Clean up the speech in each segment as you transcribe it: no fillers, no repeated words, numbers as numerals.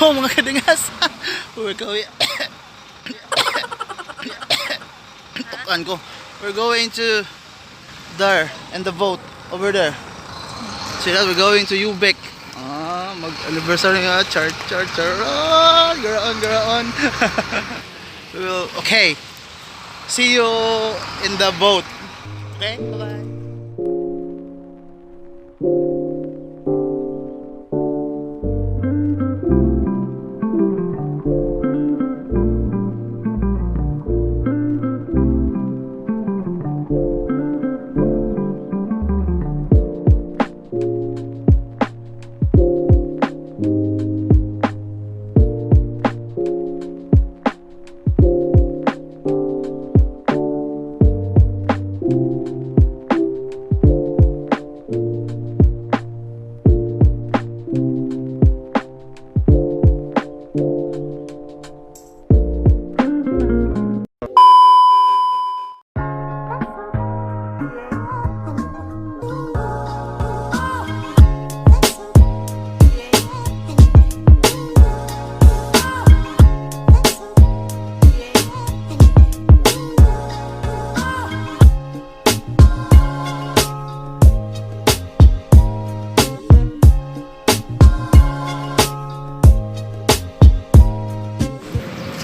So mga kadingas, we're going tukan ko. We're going to there and the boat over there. So that we're going to Ubek. Ah, mag-anniversary nga. Char, char, char. Ah, garaon, garaon. We will, okay. See you in the boat. Okay, bye-bye.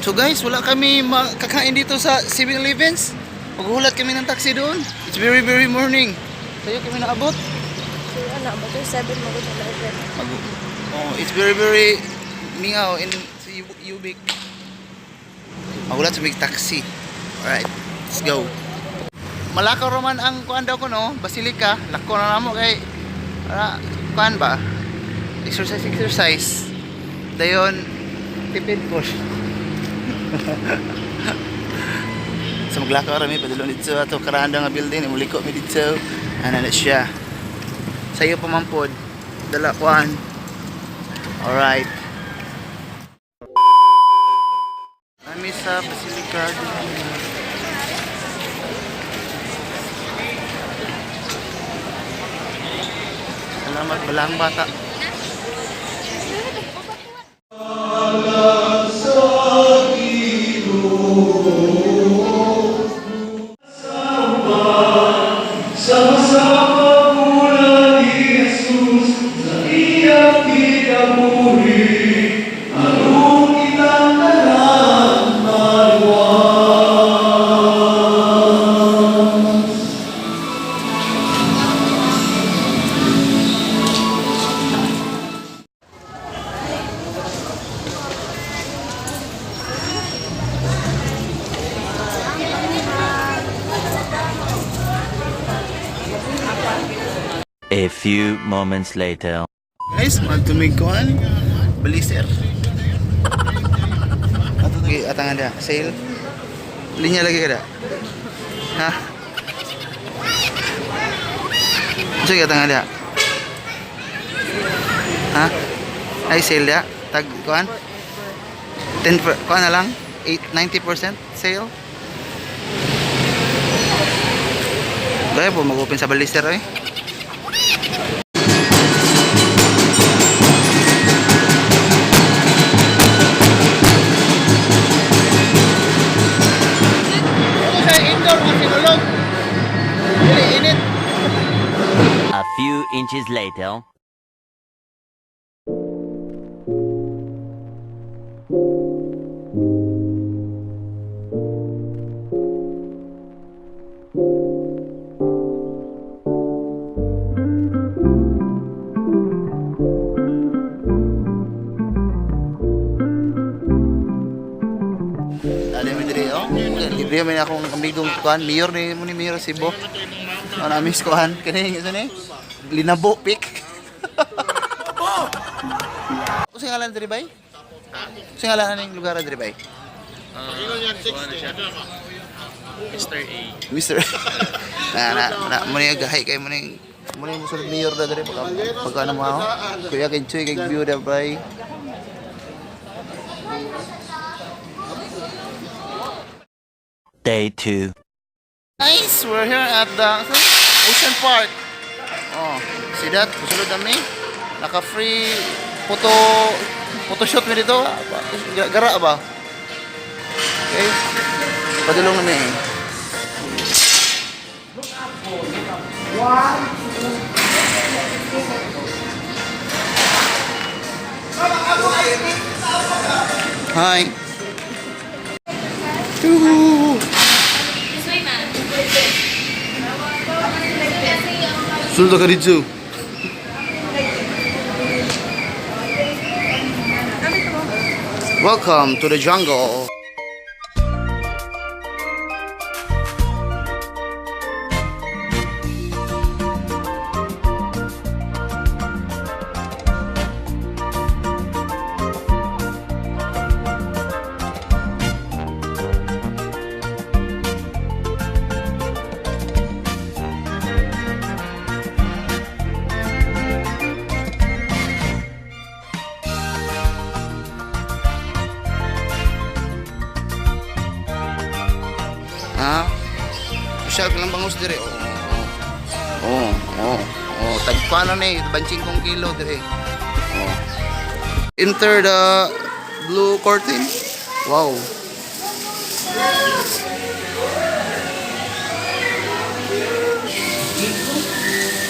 So guys, wala kami makakain dito sa 7-Elevens. Maghuhulat kami ng taxi doon. It's very very morning. Sayo kami naabot. So, ano, ba ito? 7 mo ko na Mag oh, it's very very mingaw in sa Ubik. Maghulat sa big taxi. Alright, let's go. Malakaw raman ang kuan daw ko no, Basilica. Lako na namo kay para kuan ba? Exercise exercise. Dayon tipid po. So maglakaw rami padulong dito ato karanda nga building muliko mi dito. Ana na siya. Sayo pa man pod. Dala kuan. Alright. Kami sa Basilica. Salamat balang bata. Sama-sama pula ni Jesus sa iyang kinabuhi, anong kitang tanan maluwas. A few moments later. Guys, magtumig kuan. Baliser. Ato gi atangan dia. Sale. Linya lagi kada. Ha? Unsa gi atangan dia? Ha? Ay sale dia. Tag kuan? 10 per, kuan na lang 8 90% sale. Gaya po mag-open sa Balister eh. Ito sa indoor nga sinulog. Dili init. A few inches later. Dali mi diri oh. Libre man akong amigong kuan, mayor ni mo ni mayor Cebu. Ano amis kuan kani isa ni? Linabo pick. Usa ngalan diri bay? Usa ngalan aning lugar diri bay? Mr. A. Mr. Na na na mo ni gahi kay mo ni musulod mayor da diri pagka pagka ano mo ako. Kuya kay Chuy kay view da bay. Day 2. Guys, we're here at the Ocean Park. Oh, see that? Musulod kami. Naka free Photo photoshoot mi dito. Gara ba? Okay. Padulong na mi. Hi. Woohoo! Sulod ka dito. Welcome to the jungle. Ha? Siya ka lang bangos dire. Oo. Oo. Oo. Oo. Tagpa na ni, 25 kilo dire. Oo. Enter the blue curtain. Wow.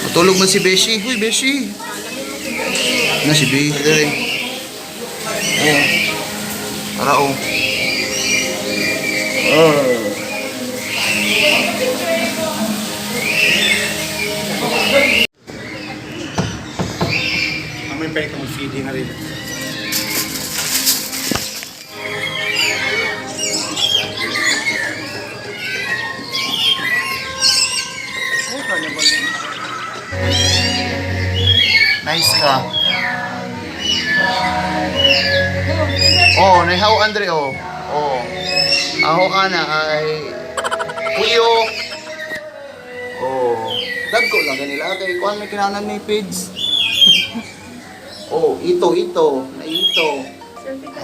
Matulog man si Beshi. Huy, Beshi. Na si Beshi dire. Oh. Tara oh. Oh. Amoy pwede ka mag-feeding na rin. Nice ka. Oh, nahihaw Andre oh. Oh. Aho ana ay puyo. Oh. Dagko lang ganila kay kuan may kinanan ni pigs. Oh, ito ito, na ito. Selfie ka.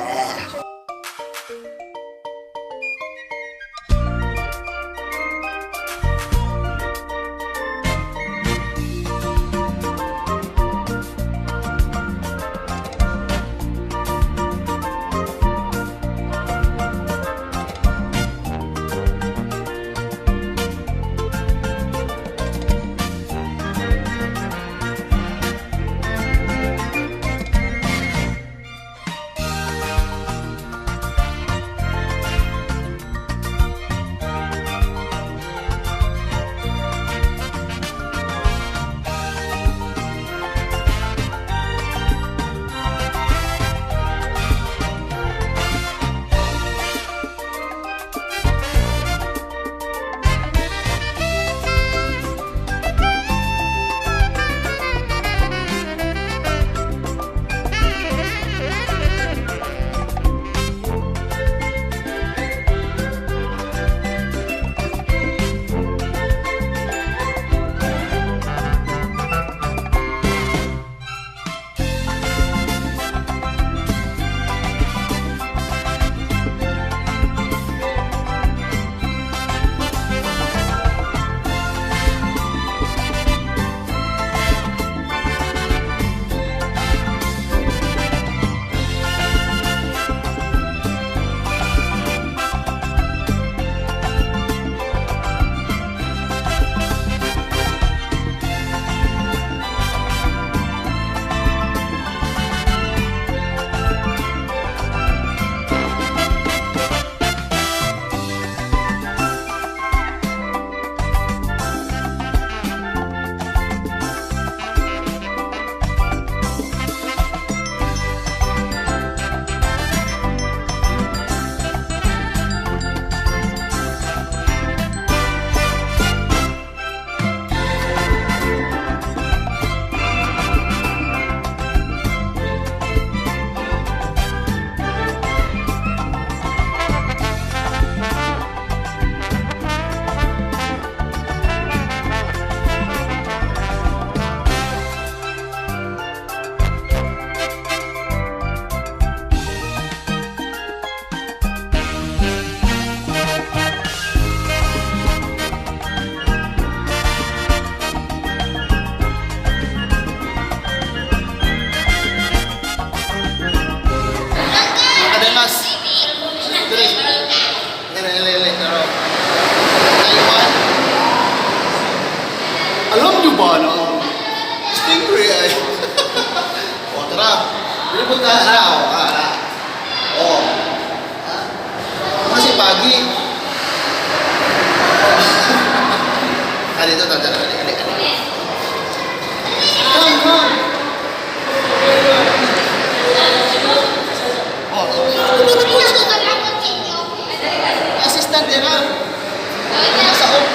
Ba na? Stingray ay. O, tara. Dili punta na. O, ah, ah. O. Ah. Kasi pagi. Ah, dito, tara, tara. Ali, ali, ali. Come, come. Oh, assistant yan ah. Nasa off.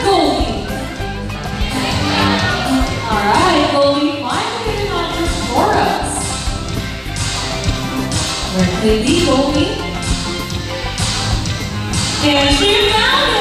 Goldie. All right, Goldie, finally get an entrance for us. Where can they be, Goldie? And she found